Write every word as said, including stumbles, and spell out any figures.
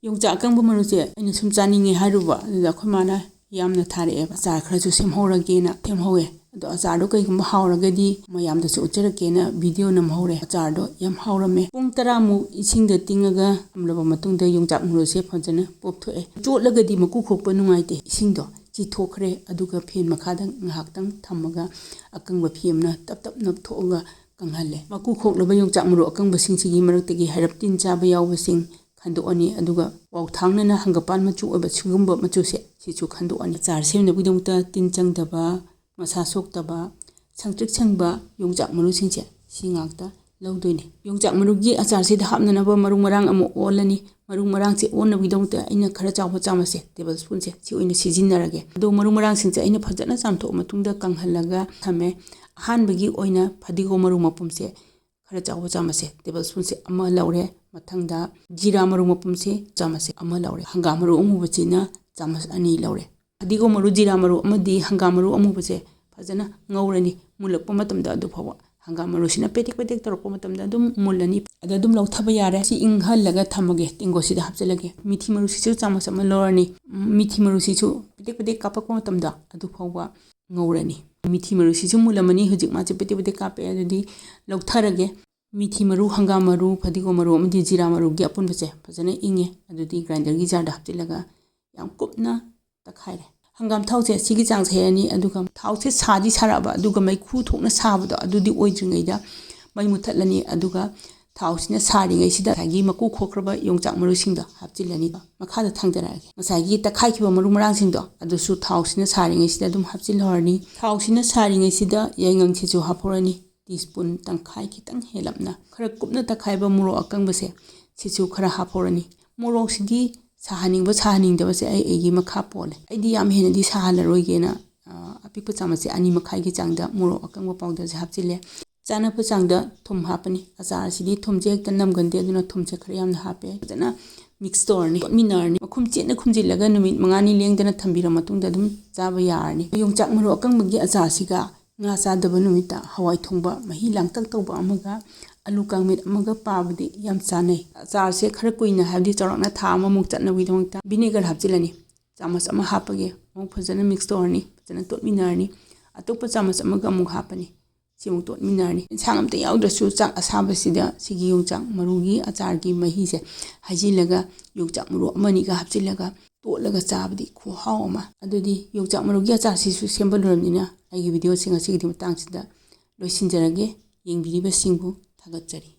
ꯌꯣꯡꯆꯥꯛ ꯑꯀꯪꯕ ꯃꯔꯨꯁꯦ ꯑꯩꯅ ꯁꯨꯝ ꯆꯥꯅꯤꯡꯉꯦ ꯍꯥꯏꯔꯨꯕ, ꯑꯗꯨꯗ ꯑꯩꯈꯣꯏ ꯃꯥꯅ ꯌꯥꯝꯅ ꯊꯥꯔꯛꯑꯦꯕ, ꯑꯆꯥꯔ ꯈꯔꯁꯨ ꯁꯦꯝꯍꯧꯔꯒꯦꯅ ꯁꯦꯝꯍꯧꯋꯦ꯫ ꯑꯗꯣ ꯑꯆꯥꯔꯗꯣ ꯀꯩꯒꯨꯝꯕ ꯍꯥꯎꯔꯒꯗꯤ ꯃꯌꯥꯝꯗꯁꯨ ꯎꯠꯆꯔꯛꯀꯦꯅ ꯚꯤꯗꯤꯑꯣ ꯅꯝꯍꯧꯔꯦ꯫ ꯑꯆꯥꯔꯗꯣ ꯌꯥꯝ ꯍꯥꯎꯔꯝꯃꯦ꯫ ꯄꯨꯡ ꯇꯔꯥꯃꯨꯛ ꯏꯁꯤꯡꯗ ꯇꯤꯡꯉꯒ ꯊꯝꯂꯕ ꯃꯇꯨꯡꯗ ꯌꯣꯡꯆꯥꯛ ꯃꯔꯨꯁꯦ ꯐꯖꯅ ꯄꯣꯞꯊꯣꯛꯑꯦ꯫ ꯆꯣꯠꯂꯒꯗꯤ ꯃꯀꯨ ꯈꯣꯛꯄ ꯅꯨꯡꯉꯥꯏꯇꯦ꯫ ꯏꯁꯤꯡꯗꯣ ꯆꯤꯊꯣꯛꯈ꯭ꯔꯦ꯫ ꯑꯗꯨꯒ ꯐꯦꯟ ꯃꯈꯥꯗ ꯉꯥꯏꯍꯥꯛꯇꯪ ꯊꯝꯃꯒ ꯑꯀꯪꯕ ꯐꯤ ꯑꯃꯅ ꯇꯞ ꯇꯞ ꯅꯞꯊꯣꯛꯑꯒ ꯀꯪꯍꯜꯂꯦ꯫ ꯃꯀꯨ ꯈꯣꯛꯂꯕ ꯌꯣꯡꯆꯥꯛ ꯃꯔꯨ ꯑꯀꯪꯕꯁꯤꯡꯁꯤꯒꯤ ꯃꯔꯛꯇꯒꯤ ꯍꯥꯏꯔꯞ ꯇꯤꯟ ꯆꯥꯕ ꯌꯥꯎꯕꯁꯤꯡ ꯈꯟꯗꯣꯛꯑꯅꯤ꯫ ꯑꯗꯨꯒ ꯋꯥꯎꯊꯥꯡꯅꯅ ꯍꯪꯒꯄꯥꯟ ꯃꯆꯨ ꯑꯣꯏꯕ ꯁꯤꯒꯨꯝꯕ ꯃꯆꯨꯁꯦ ꯁꯤꯁꯨ ꯈꯟꯗꯣꯛꯑꯅꯤ꯫ ꯑꯆꯥꯔ ꯁꯦꯝꯅꯕꯒꯤꯗꯃꯛꯇ ꯇꯤꯟ ꯆꯪꯗꯕ, ꯃꯁꯥ ꯁꯣꯛꯇꯕ, ꯁꯪꯇ꯭ꯔꯤꯛ ꯁꯪꯕ ꯌꯣꯡꯆꯥꯛ ꯃꯔꯨꯁꯤꯡꯁꯦ ꯁꯤ ꯉꯥꯛꯇ ꯂꯧꯗꯣꯏꯅꯤ꯫ ꯌꯣꯡꯆꯥꯛ ꯃꯔꯨꯒꯤ ꯑꯆꯥꯔꯁꯤꯗ ꯍꯥꯞꯅꯅꯕ ꯃꯔꯨ ꯃꯔꯥꯡ ꯑꯃꯨꯛ ꯑꯣꯜꯂꯅꯤ꯫ ꯃꯔꯨ ꯃꯔꯥꯡꯁꯦ ꯑꯣꯟꯅꯕꯒꯤꯗꯃꯛꯇ ꯑꯩꯅ ꯈꯔ ꯆꯥꯎꯕ ꯆꯥꯃꯁꯁꯦ, ꯇꯦꯕꯜ ꯁ꯭ꯄꯨꯟꯁꯦ, ꯁꯤ ꯑꯣꯏꯅ ꯁꯤꯖꯤꯟꯅꯔꯒꯦ꯫ ꯑꯗꯣ ꯃꯔꯨ ꯃꯔꯥꯡꯁꯤꯡꯁꯦ ꯑꯩꯅ ꯐꯖꯅ ꯆꯥꯝꯊꯣꯛꯑ ꯃꯇꯨꯡꯗ ꯀꯪꯍꯜꯂꯒ ꯊꯝꯃꯦ꯫ ꯑꯍꯥꯟꯕꯒꯤ ꯑꯣꯏꯅ ꯐꯗꯤꯒꯣꯝ ꯃꯔꯨ ꯃꯄꯨꯝꯁꯦ ꯈꯔ ꯆꯥꯎꯕ ꯆꯥꯃꯁꯁꯦ, ꯇꯦꯕꯜ ꯁ꯭ꯄꯨꯟꯁꯦ ꯑꯃ ꯂꯧꯔꯦ꯫ ꯃꯊꯪꯗ ꯖꯤꯔꯥ ꯃꯔꯨ ꯃꯄꯨꯝꯁꯦ ꯆꯥꯃꯁꯁꯦ ꯑꯃ ꯂꯧꯔꯦ꯫ ꯍꯪꯒꯥꯝ ꯃꯔꯨ ꯑꯃꯨꯕꯁꯤꯅ ꯆꯥꯃꯁ ꯑꯅꯤ ꯂꯧꯔꯦ꯫ ꯐꯗꯤꯒꯣꯝ ꯃꯔꯨ, ꯖꯤꯔꯥ ꯃꯔꯨ ꯑꯃꯗꯤ ꯍꯪꯒꯥꯝ ꯃꯔꯨ ꯑꯃꯨꯕꯁꯦ ꯐꯖꯅ ꯉꯧꯔꯅꯤ꯫ ꯃꯨꯜꯂꯛꯄ ꯃꯇꯝꯗ ꯑꯗꯨ ꯐꯥꯎꯕ ꯍꯪꯒꯥꯝ ꯃꯔꯨꯁꯤꯅ ꯄꯦꯗꯦꯛ ꯄꯦꯗꯦꯛ ꯇꯧꯔꯛꯄ ꯃꯇꯝꯗ ꯑꯗꯨꯝ ꯃꯨꯜꯂꯅꯤ꯫ ꯑꯗ ꯑꯗꯨꯝ ꯂꯧꯊꯕ ꯌꯥꯔꯦ꯫ ꯁꯤ ꯏꯪꯍꯜꯂꯒ ꯊꯝꯃꯒꯦ꯫ ꯇꯦꯡꯀꯣꯠꯁꯤꯗ ꯍꯥꯞꯆꯤꯜꯂꯒꯦ꯫ ꯃꯤꯊꯤ ꯃꯔꯨꯁꯤꯁꯨ ꯆꯥꯃꯁ ꯑꯃ ꯂꯧꯔꯅꯤ꯫ ꯃꯤꯊꯤ ꯃꯔꯨꯁꯤꯁꯨ ꯄꯦꯗꯦꯛ ꯄꯦꯗꯦꯛ ꯀꯥꯞꯄꯛꯄ ꯃꯇꯝꯗ ꯑꯗꯨ ꯐꯥꯎꯕ ꯉꯧꯔꯅꯤ꯫ ꯃꯤꯊꯤ ꯃꯔꯨꯁꯤꯁꯨ ꯃꯨꯜꯂꯝꯃꯅꯤ꯫ ꯍꯧꯖꯤꯛ ꯃꯥꯁꯦ ꯄꯦꯗꯦꯛ ꯄꯦꯗꯦꯛ ꯀꯥꯞꯄꯦ꯫ ꯑꯗꯨꯗꯤ ꯂꯧꯊꯔꯒꯦ꯫ ꯃꯤꯊꯤ ꯃꯔꯨ, ꯍꯪꯒꯥꯝ ꯃꯔꯨ, ꯐꯗꯤꯒꯣꯝ ꯃꯔꯨ ꯑꯃꯗꯤ ꯖꯤꯔꯥ ꯃꯔꯨꯒꯤ ꯑꯄꯨꯟꯕꯁꯦ ꯐꯖꯅ ꯏꯪꯉꯦ꯫ ꯑꯗꯨꯗꯤ ꯒ꯭ꯔꯥꯏꯟꯗꯔꯒꯤ ꯖꯥꯔꯗ ꯍꯥꯞꯆꯤꯜꯂꯒ ꯌꯥꯝ ꯀꯨꯞꯅ ꯇꯛꯈꯥꯏꯔꯦ꯫ ꯍꯪꯒꯥꯝ ꯊꯥꯎꯁꯦ ꯁꯤꯒꯤ ꯆꯥꯡꯁꯦ ꯍꯩꯔꯅꯤ꯫ ꯑꯗꯨꯒ ꯊꯥꯎꯁꯦ ꯁꯥꯗꯤ ꯁꯥꯔꯛꯑꯕ, ꯑꯗꯨꯒ ꯃꯩꯈꯨ ꯊꯣꯛꯅ ꯁꯥꯕꯗꯣ ꯑꯗꯨꯗꯤ ꯑꯣꯏꯗ꯭ꯔꯤꯉꯩꯗ ꯃꯩ ꯃꯨꯊꯠꯂꯅꯤ꯫ ꯑꯗꯨꯒ ꯊꯥꯎꯁꯤꯅ ꯁꯥꯔꯤꯉꯩꯁꯤꯗ ꯉꯁꯥꯏꯒꯤ ꯃꯀꯨ ꯈꯣꯛꯈ꯭ꯔꯕ ꯌꯣꯡꯆꯥꯛ ꯃꯔꯨꯁꯤꯡꯗꯣ ꯍꯥꯞꯆꯤꯜꯂꯅꯤ꯫ ꯃꯈꯥꯗ ꯊꯥꯡꯗꯔꯛꯑꯒꯦ꯫ ꯉꯁꯥꯏꯒꯤ ꯇꯛꯈꯥꯏꯈꯤꯕ ꯃꯔꯨ ꯃꯔꯥꯡꯁꯤꯡꯗꯣ ꯑꯗꯨꯁꯨ ꯊꯥꯎꯁꯤꯅ ꯁꯥꯔꯤꯉꯩꯁꯤꯗ ꯑꯗꯨꯝ ꯍꯥꯞꯆꯤꯜꯍꯧꯔꯅꯤ꯫ ꯊꯥꯎꯁꯤꯅ ꯁꯥꯔꯤꯉꯩꯁꯤꯗ ꯌꯥꯏꯉꯪꯁꯤꯁꯨ ꯍꯥꯞꯍꯧꯔꯅꯤ꯫ ꯇꯤ ꯁ꯭ꯄꯨꯟ ꯇꯪꯈꯥꯏ ꯈꯤꯇꯪ ꯍꯦꯜꯂꯞꯅ꯫ ꯈꯔ ꯀꯨꯞꯅ ꯇꯛꯈꯥꯏꯕ ꯃꯣꯔꯣꯛ ꯑꯀꯪꯕꯁꯦ ꯁꯤꯁꯨ ꯈꯔ ꯍꯥꯞꯍꯧꯔꯅꯤ꯫ ꯃꯣꯔꯣꯛꯁꯤꯗꯤ ꯁꯥꯍꯟꯅꯤꯡꯕ ꯁꯥꯍꯟꯅꯤꯡꯗꯕꯁꯦ ꯑꯩ ꯑꯩꯒꯤ ꯃꯈꯥ ꯄꯣꯜꯂꯦ꯫ ꯑꯩꯗꯤ ꯌꯥꯝ ꯍꯦꯟꯅꯗꯤ ꯁꯥꯍꯜꯂꯔꯣꯏꯒꯦꯅ, ꯑ, ꯑꯄꯤꯛꯄ ꯆꯥꯃꯁꯁꯦ ꯑꯅꯤ ꯃꯈꯥꯏꯒꯤ ꯆꯥꯡꯗ ꯃꯣꯔꯣꯛ ꯑꯀꯪꯕ ꯄꯥꯎꯗꯔꯁꯦ ꯍꯥꯞꯆꯤꯜꯂꯦ꯫ ꯆꯥꯅꯕ ꯆꯥꯡꯗ ꯊꯨꯝ ꯍꯥꯞꯄꯅꯤ꯫ ꯑꯆꯥꯔꯁꯤꯗꯤ ꯊꯨꯝꯁꯦ ꯍꯦꯛꯇ ꯅꯝꯒꯟꯗꯦ, ꯑꯗꯨꯅ ꯊꯨꯝꯁꯦ ꯈꯔ ꯌꯥꯝꯅ ꯍꯥꯞꯄꯦ꯫ ꯐꯖꯅ ꯃꯤꯛꯁ ꯇꯧꯔꯅꯤ, ꯇꯣꯠꯃꯤꯟꯅꯔꯅꯤ꯫ ꯃꯈꯨꯝ ꯆꯦꯠꯅ ꯈꯨꯝꯖꯤꯜꯂꯒ ꯅꯨꯃꯤꯠ ꯃꯉꯥꯅꯤ ꯂꯦꯡꯗꯅ ꯊꯝꯕꯤꯔ ꯃꯇꯨꯡꯗ ꯑꯗꯨꯝ ꯆꯥꯕ ꯌꯥꯔꯅꯤ꯫ ꯌꯣꯡꯆꯥꯛ ꯃꯔꯨ ꯑꯀꯪꯕꯒꯤ ꯑꯆꯥꯔꯁꯤꯒ ꯉꯥ ꯆꯥꯗꯕ ꯅꯨꯃꯤꯠꯇ ꯍꯋꯥꯏ ꯊꯣꯡꯕ ꯃꯍꯤ ꯂꯥꯡꯇꯛ ꯇꯧꯕ ꯑꯃꯒ ꯑꯂꯨ ꯀꯥꯡꯃꯦꯠ ꯑꯃꯒ ꯄꯥꯕꯗꯤ ꯌꯥꯝ ꯆꯥꯅꯩ꯫ ꯑꯆꯥꯔꯁꯦ ꯈꯔ ꯀꯨꯏꯅ, ꯍꯥꯏꯕꯗꯤ ꯆꯥꯎꯔꯥꯛꯅ ꯊꯥ ꯑꯃꯃꯨꯛ ꯆꯠꯅꯕꯒꯤꯗꯃꯛꯇ vinegar ꯍꯥꯞꯆꯤꯜꯂꯅꯤ꯫ ꯆꯥꯃꯁ ꯑꯃ ꯍꯥꯞꯄꯒꯦ꯫ ꯑꯃꯨꯛ ꯐꯖꯅ mix ꯇꯧꯔꯅꯤ, ꯐꯖꯅ ꯇꯣꯠꯃꯤꯟꯅꯔꯅꯤ꯫ ꯑꯇꯣꯞꯄ ꯆꯥꯃꯁ ꯑꯃꯒ ꯑꯃꯨꯛ ꯍꯥꯞꯄꯅꯤ꯫ ꯁꯤꯃꯨꯛ ꯇꯣꯠꯃꯤꯟꯅꯔꯅꯤ꯫ ꯏꯟꯁꯥꯡ ꯑꯝꯇ ꯌꯥꯎꯗ꯭ꯔꯁꯨ ꯆꯥꯛ ꯑꯁꯥꯕꯁꯤꯗ ꯁꯤꯒꯤ ꯌꯣꯡꯆꯥꯛ ꯃꯔꯨꯒꯤ ꯑꯆꯥꯔꯒꯤ ꯃꯍꯤꯁꯦ ꯍꯩꯖꯤꯜꯂꯒ ꯌꯣꯡꯆꯥꯛ ꯃꯔꯨ ꯑꯃꯅꯤꯒ ꯍꯥꯞꯆꯤꯜꯂꯒ ꯇꯣꯠꯂꯒ ꯆꯥꯕꯗꯤ ꯈꯨꯍꯥꯎ ꯑꯃ꯫ ꯑꯗꯨꯗꯤ ꯌꯣꯡꯆꯥꯛ ꯃꯔꯨꯒꯤ ꯑꯆꯥꯔꯁꯤꯁꯨ ꯁꯦꯝꯕ ꯂꯣꯏꯔꯕꯅꯤꯅ ꯑꯩꯒꯤ videoꯁꯤ ꯉꯁꯤꯒꯤꯗꯤ ꯃꯇꯥꯡꯁꯤꯗ ꯂꯣꯏꯁꯤꯟꯖꯔꯒꯦ꯫ ꯌꯦꯡꯕꯤꯔꯤꯕꯁꯤꯡꯕꯨ ꯊꯥꯒꯠꯆꯔꯤ꯫